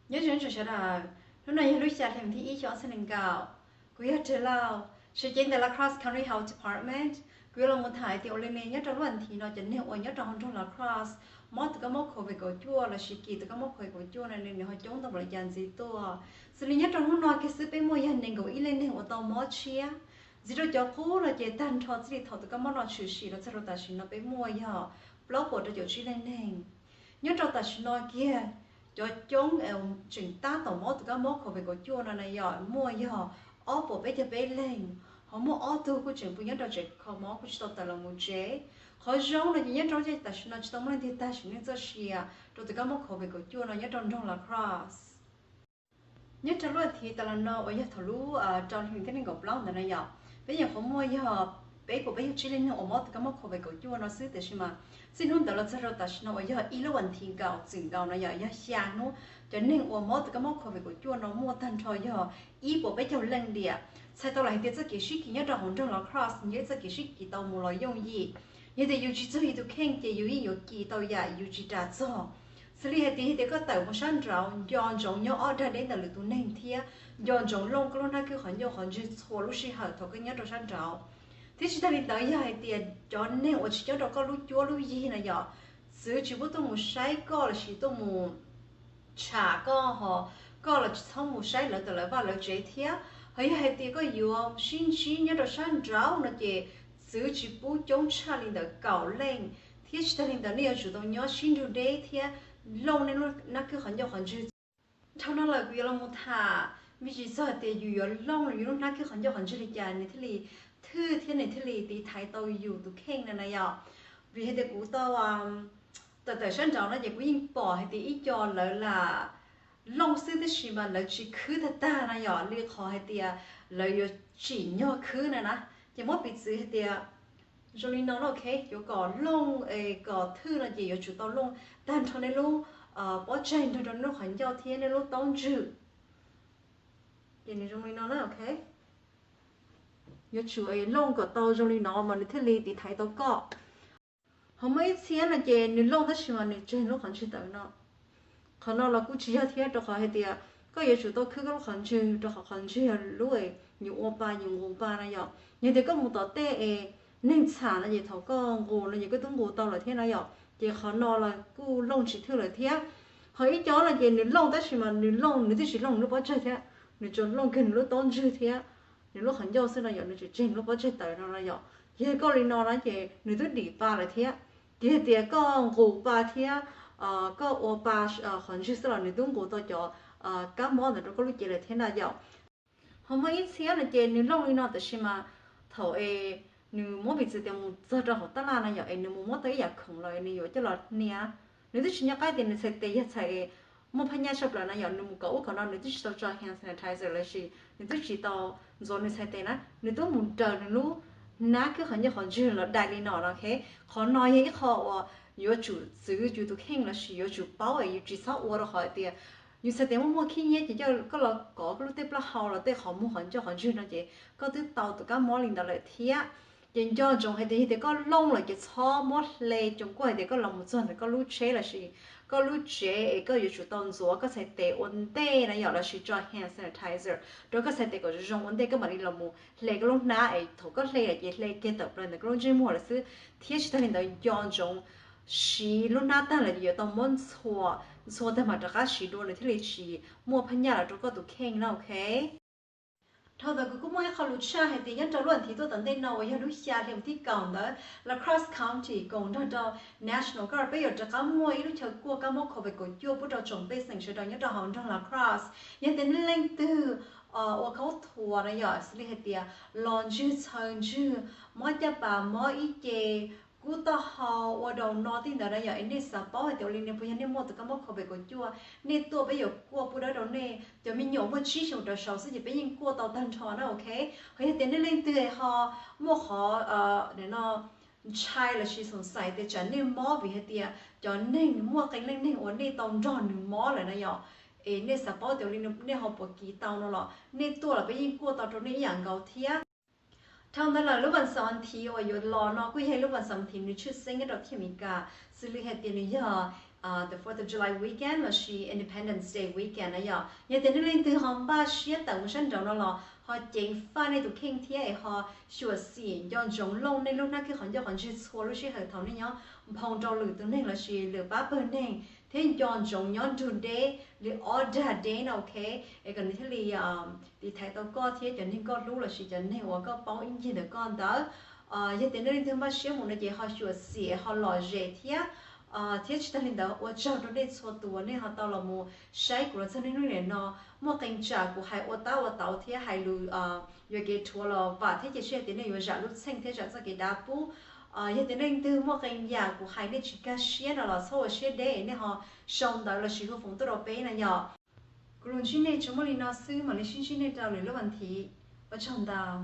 Nyob zoo tsoom sawv daws, hnub no yog lub xya hli thib ib xyoo ob txhiab nees nkaum. Kuv yog Reg Lauj, tshwj cev ntawm La Crosse County Health Department. Kuv yuav los mus tham hais tias ua li ne nyob rau lub vas thiv no cov neeg uas nyob rau hauv nroog La Crosse mob tus kab mob covid kaum cuaj lossis kis tus kab mob covid kaum cuaj no nws ho coob tau npaum li cas ntxiv tuaj. Xws li nyob rau hnub no kiag xwb peb muaj yog nees nkaum ib leej neeg uas tau mob tshiab. Ntxiv rau cov qub no ces tag nrho txij li thaum tus kab mob no tshwm sim los txog rau tam sim no peb muaj yog plaub puas rau caum tsib leej neeg. Nyob rau tam sim no kiag cov coob tseem tab tom mob tus kab mob covid kaum cuaj no na yog muaj yog ob puas peb caug peb leeg, ho muaj ob tug kuj tseem pw nyob rau tsev kho mob kuj tsis tau tawm los mus tsev. Qhov zoo no ces nyob rau tam sim no tsis tau muaj leej twg tag sim neej txoj sia rau tus kab mob covid kaum cuaj no nyob rau nroog La Crosse. Nyob rau lub vas thiv tas los no uas yog thaum lub rau hli thib nees nkaum plaub ntawd na yom, peb nyuam qhuav muaj yog peb puas peb caug tsib leej neeg uas mob tus kab mob covid kaum cuaj no xwb, tiam sis mas txij hnub ntawd los txog rau tam sim no uas yog ib lub vas thiv nkaus txwm nkaus no yom, yog xya hnub, cov neeg uas mob tus kab mob covid kaum cuaj no muaj tag nrho yog ib puas peb caug leej diam. Txhais tau los hais tias txoj kev sib kis nyob rau hauv nroog La Crosse yog ib txoj kev sib kis tau mus los yooj yim. Yog tias yus tsis txog yus tus kheej ces yus yeej yuav kis tau yam yus tsis ras txog. Xws li hais tias yog tias koj tawm mus sab nraud nco ntsoov nyob ob dag deb ntawm lwm tus neeg thiab nco ntsoov looj koj lub hnab kwb qhov ncauj qhov ntswg txhua lub sij hawm thaum koj nyob rau sab nraud. Thiab tsis tag li ntawd yog hais tias cov neeg uas tsis nyob rau koj lub cuab lub yig na yom, txwv tsis pub tuaj mus saib koj lossis tuaj mus tsham koj ho koj los tsis txhob mus saib lawv tom lawv vaj lawv tsev thiab. Ho yog hais tias koj yuav sib ntsib nyob rau sab nraud no ces txwv tsis pub coob tshaj li ntawm kaum leej, thiab tsis tag li ntawd nej yuav tsum tau nyob sib nrug deb thiab looj nej lub hnab kwb qhov ncauj qhov ntswg. Dhau no lawm kuv yuav los mus tham me ntsis txog tias yus yuav looj yus lub hnab kwb qhov ncauj qhov ntswg li cas nws thiaj li thwj thiab nws thiaj li tiv thaiv tau yus tus kheej na na yom. Vim hais tias kuv tau tawm tawm sab nraud no ces kuv yeej pom hais tias ib co lawv lam looj xwb tab sis mas lawv tsis khwb tag tag na yom, li qhov hais tias lawv yuav tsim nyog khwb na na. Ces muab piv txwv hais tias zoo li no na, ok, yuav kom looj es kom thwj no ces yuav tsum tau looj tag nrho nej lub pob tsaig nrog rau nej lub qhov ncauj thiab nej lub taub ntswg. Ces nws zoo li no na, ok. Yuav tsum looj kom tau zoo li no mas nws thiaj li tiv thaiv tau koj. Ho muaj ib txhia no ces nws looj tab sis mas nws tseg lub qhov ntswg tawm no. Qhov no los kuj tsis yog thiab, rau qhov hais tias koj yuav tsum tau khwb koj lub qhov ntswg, rau qhov qhov ntswg yog lub yus ua pa yus nqus pa na yom. Yog tias koj mus tom tej es neeg txham no ces thaum koj nqus no ces koj twb nqus tau lawm thiab na yom, ces qhov no los kuj looj tsis thwj lawm thiab. Ho ib co no ces nws looj tab sis mas nws looj nws twb tsis looj nws lub pob tsaig thiab, nws tsuas looj kiag nws lub taub ntswg thiab nws lub qhov ncauj xwb no yom, nws tsuas tseg nws lub pob tsaig tawm no no yom. Yog koj li no na ces nws twb dim pa lawm thiab. Ces yog tias koj nqus pa thiab koj ua pa qhov ntswg xwb los nws twb nqus tau cov kab mob ntawd rau koj lub cev lawm thiab na yom. Ho muaj ib txhia no ces nws looj li no tab sis mas thaum es nws muab piv txwv tias mus txog rau hauv tab laj no yom, es nws mus muab tau ib yam khoom los nws yuav coj los hnia, nws twb tsis nco qab tias nws txhais tes yog txhais muaj phab nyaj tshaj plaws no yom, nws mus kom ub kom no nws twb tsis tau tso hand sanitizer lossis nws twb tsis tau ntxuav nws txhais tes na, nws twb mus raws nws lub hnab kwb qhov ncauj qhov ntswg los dai li no no, ok. Qhov no yog ib qho uas yuav tsum txwv yus tus kheej lossis yuav tsum paub es yus tsis txhob ua, rau qhov tias yus txhais tes muaj muaj khib nyiab ces koj los kov koj lub tej plaub hau los tej qhov muag qhov ncauj qhov ntswg no ces koj twb tau tus kab mob li ntawd lawm thiab. Ces nco ntsoov hais tias yog tias koj looj lawm ces txhob muab hle, coom kuaj hais tias koj los mus txog ntawm koj lub tsheb lossis koj lub tsev es koj yuav tsum tau ntxuav koj txhais tes ua ntej na yom, lossis tso hand sanitizer rau koj txhais tes kom zoo zoo ua ntej koj mam li los mus hle koj lub hnab es thaum koj hle lawm ces hle kiag tawm plaws ntawm koj lub ntsej muag lawm xwb. Thiab tsis tag li ntawd nco ntsoov siv lub hnab tag lawm ces yuav tau muab ntxhua, ntxhua tag mam rov qab siv dua nws thiaj li tsis muaj phab nyaj los rau koj tus kheej na, ok. Dhau ntawd kuv kuj muaj ib qho lus tshaj hais tias nyob rau lub vas thiv tuaj tom ntej no uas yog lub xya hli thib kaum ntawd, La Crosse County koom nrog rau National Guard peb yuav rov qab muaj ib lub chaw kuaj kab mob covid kaum cuaj pub rau tsoom pej xeem sawv daws nyob rau hauv nroog La Crosse. Yog tias nej leej twg ua khaub thuas na yom, xws li hais tias los ntswg txhaws ntswg, mob caj pas, mob ib ce, kub taub hau, ua daus no tej ntawd na yom, es nej xav paub hais tias ua li ne puas yog nej muaj tus kab mob covid kaum cuaj, nej tuaj peb yuav kuaj pub dawb rau nej. Cov me nyuam muaj tsib xyoos rov saud xwb ces peb yeej kuaj tau tag nrho na, ok. Ho yog tias nej leej twg ho muaj qhov no ntshai lossis xoom xais tias tsam nej mob vim hais tias cov neeg muaj qee leej neeg uas nej tau nrog nws mob lawm na yom, es nej xav paub tias ua li nej ho puas kis tau no los nej tuaj los peb yeej kuaj tau rau nej ib yam nkaus thiab. Dhau ntawd lawm lub vas xaum vas thiv uas yuav los no kuj yog ib lub vas xaum vas thiv nws tshwj xeeb nyob rau teb chaws Amelikas, xws li hais tias nws yog the Fourth of July weekend lossis Independence Day weekend na yom. Yog tias nej leej twg ho npaj siab tawm mus sab nraud no los ho ceev faj nej tus kheej thiab es ho xyuam xim nco ntsoov looj nej lub hnab kwj qhov ncauj qhov ntswg txhua lub sij hawm thaum nej nyob nphoo rau lwm tus neeg lossis lwm pab pawg neeg thiab nco ntsoov nyob nrug deb li ob dag deb no, ok, es kom nws thiaj li tiv thaiv tau koj thiab cov neeg koj hlub lossis cov neeg uas koj paub ib ncig ntawm koj ntawd. Yog tias nej leej twg npaj siab mus no ces ho xyuam xim ho lom zem thiab, thiab tsis tag li ntawd ua tsaug rau nej txhua tus uas nej ho tau los mus saib kuv los txog niaj hnub niam no. Muaj qee tsam kuv hais ua tab ua tauv thiab hais lus yuam kev rhuav los vam thiab cia siab tias nej yuav zam lub txheej thiab zam txoj kev dav pub. Yog tias nej leej twg muaj qee yam kuv hais nej tsis nkag siab no los txhob ua siab deb, nej ho sau ntawv lossis hu foos tuaj rau peb na yom. Kuv lus ntsib nej tsuas muaj li no xwb, mam li sib ntsib nej rau lwm lub vas thiv. Ua tsaug ntau.